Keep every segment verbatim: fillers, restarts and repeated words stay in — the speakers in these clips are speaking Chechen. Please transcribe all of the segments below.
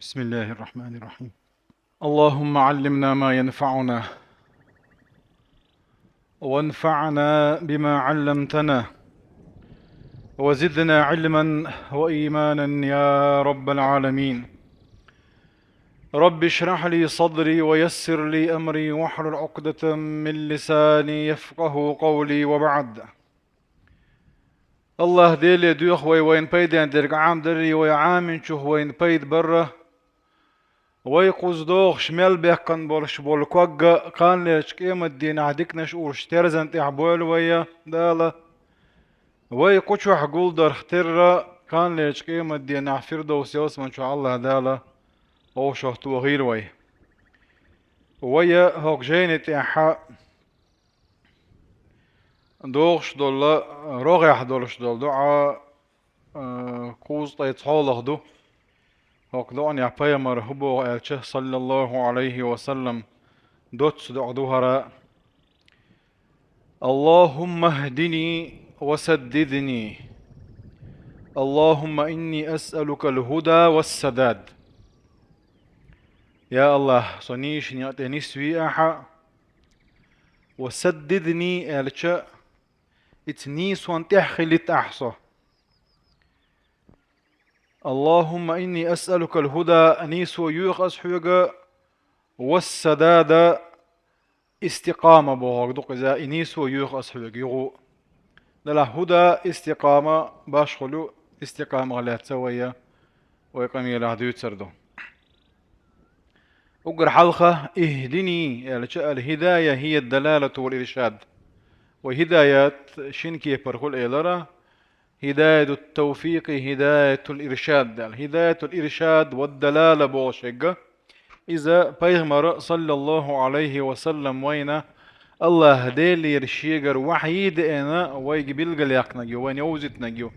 بسم الله الرحمن الرحيم. اللهم علمنا ما ينفعنا، وانفعنا بما علمتنا، وزدنا علما وإيمانا يا رب العالمين. رب اشرح لي صدري ويسر لي أمري واحلل عقدة من لساني يفقه قولي وبعد. АллахӀ Деле доьху вай вайна пайден дерг Ӏамадаррий, вай Ӏаминчух вайна пайда барра. Вай кхуза догӀуш мел баьккхина болуш болу ког а кханалерчу къематдийнахь диканаш урш терзан тӀехь бойла вай, Дала. Вай кху чохь гулдарх терра кханалерчу къематдийнахь Фирдовс ялсаман чохь АллахӀ Дала вовшах тохийла вай. Вай хӀокху жайни тӀехь догӀуш долу, рогӀехь долуш долу доӀа, а, кхузткъе цхьолах ду. ХӀокху доӀанехь пайхамара хӀун боху аьлча, саллаллаху Ӏалайхи ва саллам, доцца доӀа ду хӀара: اللهم اهدني وسددني. اللهم إني أسألك الهدى والسداد. Я АллахӀ, со нийсачу некъа тӀе нисве ахьа, ва саддидни аьлча, ица нийсонна тӀехь хилийта ахьа со. اللهم إني أسألك الهدى, нийсо йоьху ас хьоьга, والسداد, истикъама бохург ду-кх иза, и нийсо йоьху ас хьоьга юха а. Делахь хӀуда, истикъама башхалла ю, истикъамах лаьцна вай, вай къамелехь дуьйцур ду. Уггар хьалха, اهدني аьлча, الهداية هي الدلالة والإرشاد. Вай хӀидаят шина кепара хуьлу элира, هداية التوفيق، هداية الإرشاد аьлла. هداية الإرشاد والدلالة бохуш ерг, иза пайхамара, саллаллаху Ӏалайхи ва саллам, вайна АллахӀ Делера шегара вахьйий деана вайга билгалъяьккхинарг ю, вайна йовзийтинарг ю.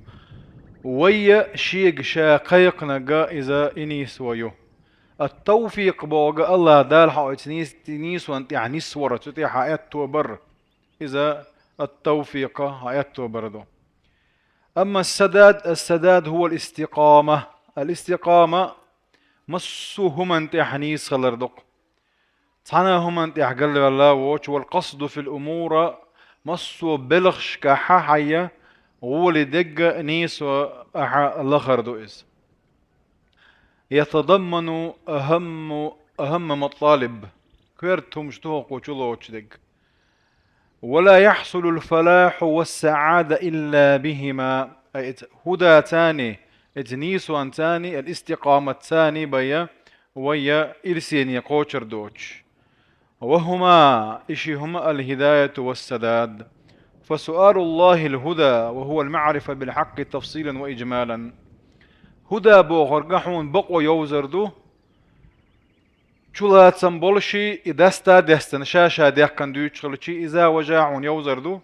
Вай шега ша кхайкхинарг иза и нийсо ю. Ат-тавфикъ бохург АллахӀ Дала хьо оцу нийс-, нийсонна тӀехь нисвар, цу тӀехь хьан аьтто бар. Иза ат-тавфикъ, хьан аьтто бар ду. Амма ас-садад, ас-садад хӀува ал-истикъама. Ал-истикъама массо а хӀуманна тӀехь нийса хилар ду-кх. Цхьана а хӀуманна тӀехь галваьлла воцуш, вал-къасду фил-умур, массо а белхашкахь хьан гӀоли дерг а нийсо ахьа лахар ду иза. Ятадамману ахамму, ахамма маталиб. Коьрта хӀумаш ду хӀокхо чулоцуш дерг. Ва ла яхьсулул фалахьу вас-саӀада илла бихима. Ай, эца хӀудацани, эца нийсонцани, ал-истикъаматцани бая, вая ирсене кхочур доцуш. Ва хӀума, и ши хӀума ал-хӀидаяту вас-садад. Фа суалуллахил хӀуда ва хӀувал маърифа бил хьакъи тафсилан ва иджмалан. ХӀуда бохург хьуна бакъо йовзар ду, чулацам болуш и даста а дестина, ша-ша дехкан дуьйцуш хилчи, иза важа хьуна йовзар ду.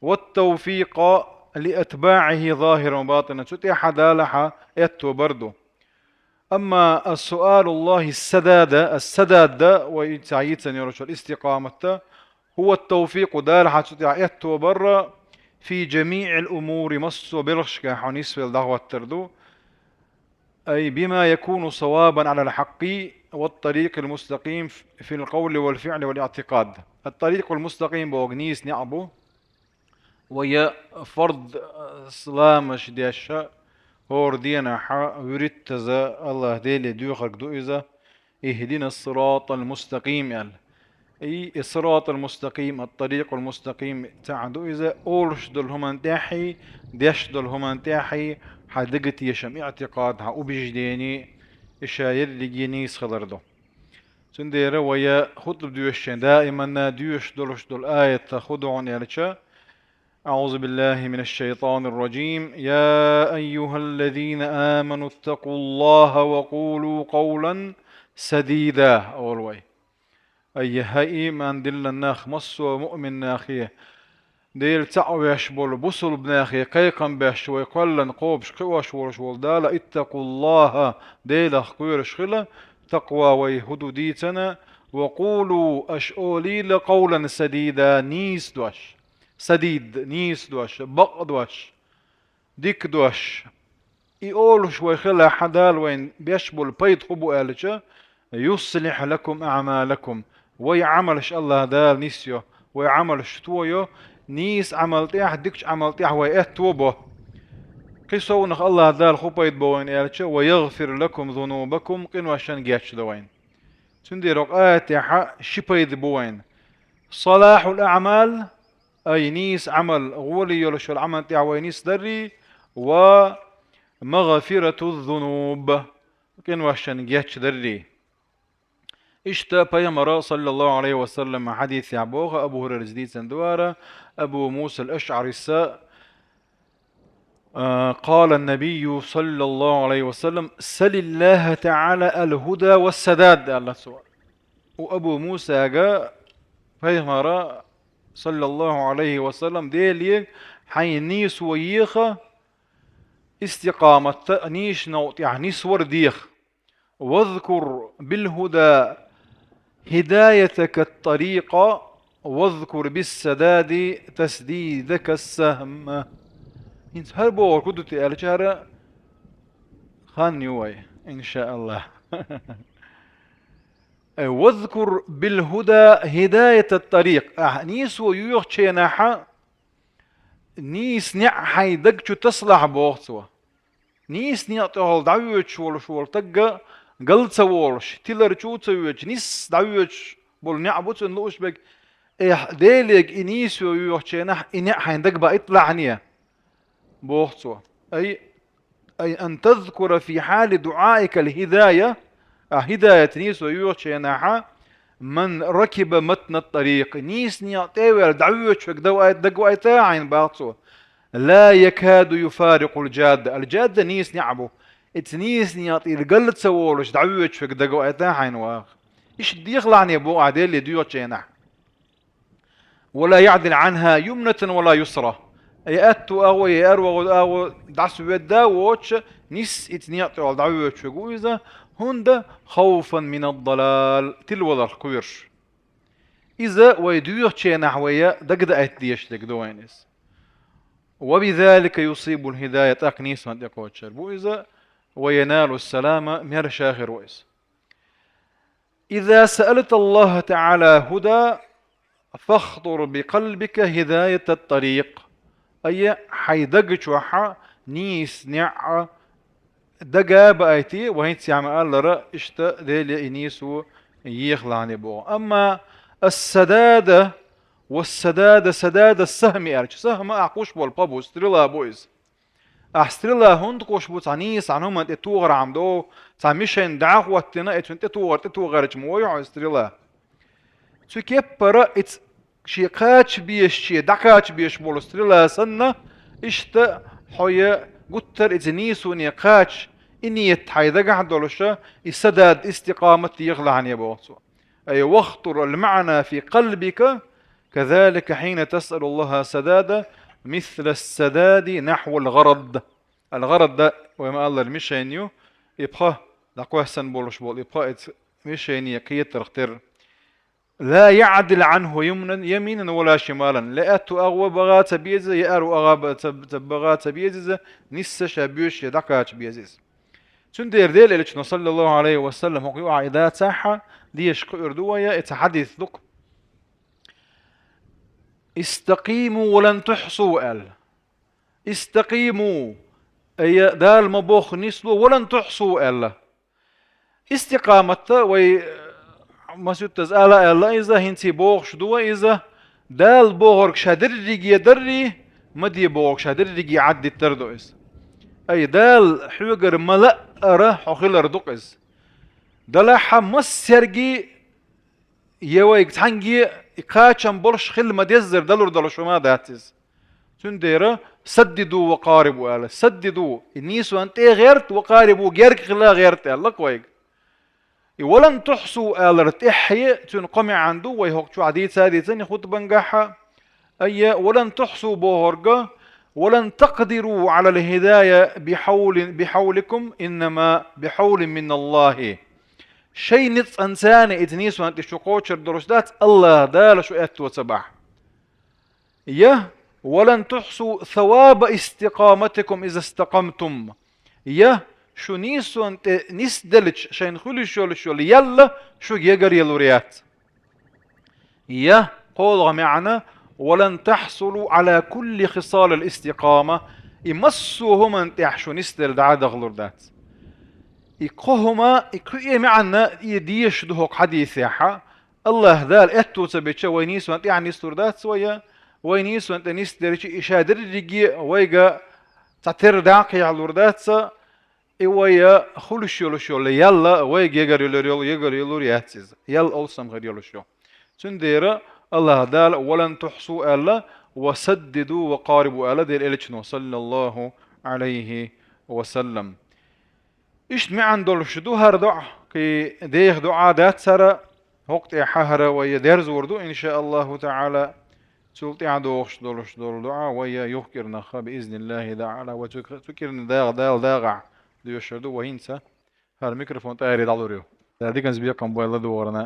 Ват-тавфикъа ли атбаӀихи захиран ва батинан, цу тӀехь Дала хьан аьтто бар ду. Амма ас-суалуллахи ас-садада, ас-садада, вай цхьа йийцина йолчул истикъаматта, хӀува ат-тавфикъу, Дала хьан цу тӀехь аьтто бар, фи жамиӀил умури, массо а белхашкахь хьо нисвелла дӀахӀоттар ду. Ай бима якуну савабан Ӏалал хьакъи ват-тарикъил мустакъим фил къавли вал фиӀли вал иӀтикъад. Ат-тарикъул мустакъим бохург нийса некъ бу. Вай фард, э, ламазаш деш, хӀора денахь вуьрхӀиттаза АллахӀ Деле доьхург ду иза, «Ихдинас-сиратал мустакъим», аьлла. И, и сиратал мустакъим, ат-тарикъул мустакъим цхьаъ ду иза, олуш долу хӀуманна тӀехьий, деш долу хӀуманна тӀехьий, хьан дага тешам, иӀтикъад, хьан убеждение, и ша ерриге нийса хилар ду. Цундела вай хутба доьшучийн даиманна доьшуш долуш долу аят хӀун ду хьуна аьлча, أعوذ بالله من الشيطان الرجيم. يا أيها الذين آمنوا اتقوا الله وقولوا قولا سديدا, олу вай. Ай, хӀай иман диллина нах, массо а муъмин нахе, Дела цхьаъ веш болу бусулба нахе кхайкхам беш, вай кхоьллина кхобуш кхиош волуш волу Дала, иттакъуллаха, Делах кхоьруш хила, такъва вай хӀун ду дийцина, ва къулу, аша олийла, къовлан садида, нийса дош. Садид, нийса дош, бакъ дош, дика дош. И олуш вай хилахь, Дала вайна беш болу пайда хӀун бу аьлча: «يصلح لكم أعمالكم». Вай Ӏамалш АллахӀ Дала нисйо, вай Ӏамалш тойо, нийса Ӏамал тӀехь, дикачу Ӏамал тӀехь вай аьтто бо. Кхин совнах АллахӀ Дала хӀун пайда бо вайна аьлча: «ويغفر لكم ذنوبكم», къиношна гечдо вайна. Цундела хӀокху аятехь ши пайда бу вайна: صلاح الأعمال, ай нийса Ӏамал, гӀоли йолуш йолу Ӏамал тӀехь вай нисдаррий, ва مغفرة الذنوب, къиношна гечдаррий. Иштта Пайхамара, саллаллаху Ӏалайхи ва саллам, хьадисехь боху, Абу ХӀурайрас дийцина дуара, Абу Муса ал-АшӀарис, а, قال النبي صلى الله عليه وسلم: «سل الله تعالى الهدى والسداد», аьлла цо. У Абу Мусага Пайхамара, саллаллаху Ӏалайхи ва саллам, Деле хьайн нийсо еха, истикъаматта, нийсачу новкъа тӀехь нисвар деха. «واذكر بالهدى هدايتك الطريق، واذكر بالسداد تسديدك السهم». ХӀинца хӀара бохург хӀун ду те аьлча, хӀара хан ю вай, иншааллахӀ. Э, «واذكر بالهدى هداية الطريق». Ахь нийсо йоьхучу хенахь, нийса неӀ хьайн даг чу тасалахь, боху цо. Нийса некъа тӀехула дӀавоьдуш волуш волу стаг гал ца волуш, тилар чу а ца воьдуш, нисса дӀавоьдуш болу неӀ бу цунна лууш берг. Эхь, Делега и нийсо йоьхучу хенахь, и неӀ хьайн дага баийталахьане, боху цо. Ай, ай, «أن تذكر في حال دعائك الهداية», а, хӀидаят нийсо йоьхучу хенахь, «من ركب متن الطريق», нийса некъа тӀе а ваьлла, дӀавоьдуш верг дага ваийталахьане, боху цо. «لا يكاد يفارق الجادة». Ал-джадда нийса неӀ бу. Ица нийса некъа тӀера гал ца волуш дӀавоьдуш верг дага ваийталахьане, ваха. Иштта дехалахьане, боху ахь, Деле доьхучу хенахь. «ولا يعدل عنها يمنة ولا يسرى». Я аьтту агӀо, я аьрру агӀо дӀасавоьдда а воцуш, нисса ица некъа тӀехула дӀавоьдуш верг ву иза, хӀунда, «خوفا من الضلال», тилаваларх кхоьруш. Иза вай доьхучу хенахь вай дагадаийта дезаш дерг ду вайна иза. «وبذلك يصيب الهداية», тӀаккха нийсонна тӀекхочур бу иза, «وينال السلامة», маьрша хир ву иза. «إذا سألت الله تعالى الهدى فاخطر بقلبك هداية الطريق». Ай, хьайн даг чохь нийса неӀ дага а баийта, вай хӀинца ма-аллара, иштта Деле и нийсо ехалахьане, боху. Амма «السداد والسداد سداد السهم» аьлча, сахьм ахь кхуьуш болу пха бу, стрела бу иза. Ахь стрела хӀунда кхуьуш бу, цхьа нийса хӀуманна тӀе тохархьама догӀу, цхьа мишень дӀа а хӀоттийна, и цунна тӀе тохар, тӀе тохарча ма вой хьо стрела. Цу кеппара ица шен кхача безаш, шен дӀакхача безаш болу стрела санна, иштта хьо я гуттар а ица нийсоне кхача, и нийят хьайн дагахь долуша, и садад, истикъамат ехалахьане, боху цо. Ай, «واخطر المعنى في قلبك كذلك حين تسأل الله السداد مثل السداد نحو الغرض». Ал-гӀарад, вай ма-аллара, мишень ю, и пха, дӀакхоьссина болуш болу и пха, ица мишене кхетарх тера. «لا يعدل عنه يمنا، يمينا ولا شمالا». Я аьтту агӀо багӀа ца беза, я аьрру агӀо ба-, ца, ца багӀа ца беза иза, нисса ша боьшуш я дӀакхача беза иза. Цундела Делан Элчано, саллаллаху Ӏалайхи ва саллам, хӀокху юкъахь и дацахь, дезаш кхуьур ду вай, и цхьа хьадис ду-кх: «استقيموا ولن تحصوا», аьлла. «استقيموا», ай, Дала ма-бохху нисло, «ولن تحصوا», аьлла. Истикъаматта вай, э, масуьттаза ала аьлла иза, хӀинца бохуш ду вай иза, Дала бохург ша дерриге даррий, ма де бохург ша дерриге Ӏаддиттар ду иза. Ай, Дала хьоьгара ма-лаъара хьо хилар ду-кх иза. Делахь а массаьргий, я вайга цхьаьнгге а и кхачам болуш хила ма-деззара далур долуш хӀума дац иза. Цундела «سددوا وقاربوا» аьлла. «سددوا», и нийсонна тӀе а гӀерта, «وقاربوا», герга хила а гӀерта аьлла-кх вайга. И «ولن تحصوا» алар тӀаьхье, цуьнан кхо маьӀна ду, вай хӀокху чохь дийца а дийцина хутбангахь а. Ай, «ولن تحصوا» бохург, «ولن تقدروا على الهداية بحول، بحولكم، إنما بحول من الله». Шайн ницкъанца а ица нийсонна тӀе шу кхочур долуш дац, АллахӀ Дала шу аьтто ца бахь. Я «ولن تحصوا ثواب استقامتكم إذا استقمتم». Я шу нийсонна тӀе нисделча шайна хуьлуш йолуш йолу ял шуьга ягарйалур яц. Я кхоалгӀа маьӀна: «ولن تحصلوا على كل خصال الاستقامة», и массо а хӀуманна тӀехь шу нисделла дӀа а дахалур дац. И кхо хӀума, и кху и маьӀна, и дезаш ду хӀокху хьадисехь. АллахӀ Дала аьтту ца бича, вай нийсонна тӀехь нислур дац вай, вай нийсонна тӀе нисделча, и ша дерриге вайга цхьатерра дӀа а кхехьалур дац, и вай хуьлуш йолуш йолу ял вайга ягарйалур йолу, ягарйалур яц иза. Ял алсам хир йолуш ю. Цундела АллахӀ Дала: «ولن تحصوا», аьлла, «وسددوا وقاربوا», аьлла Делан Элчано, саллаллаху Ӏалайхи ва саллам. Иштта маьӀна долуш ду хӀара доӀа, кхин деха доӀа дац хӀара, хӀокху тӀехь хӀара вай дерзор ду, иншааллаху таӀала. Цул тӀаьхьа дохуш долуш долу доӀа вай юха кӀирнах, биизниллахи таӀала, вай цу, цу кӀирнах дагӀа, Дала дагӀахь доьшур ду, вай хӀинца хӀара микрофон тӀаьхьаре дӀалур ю. Дала диканца бекхам бойла догӀарна.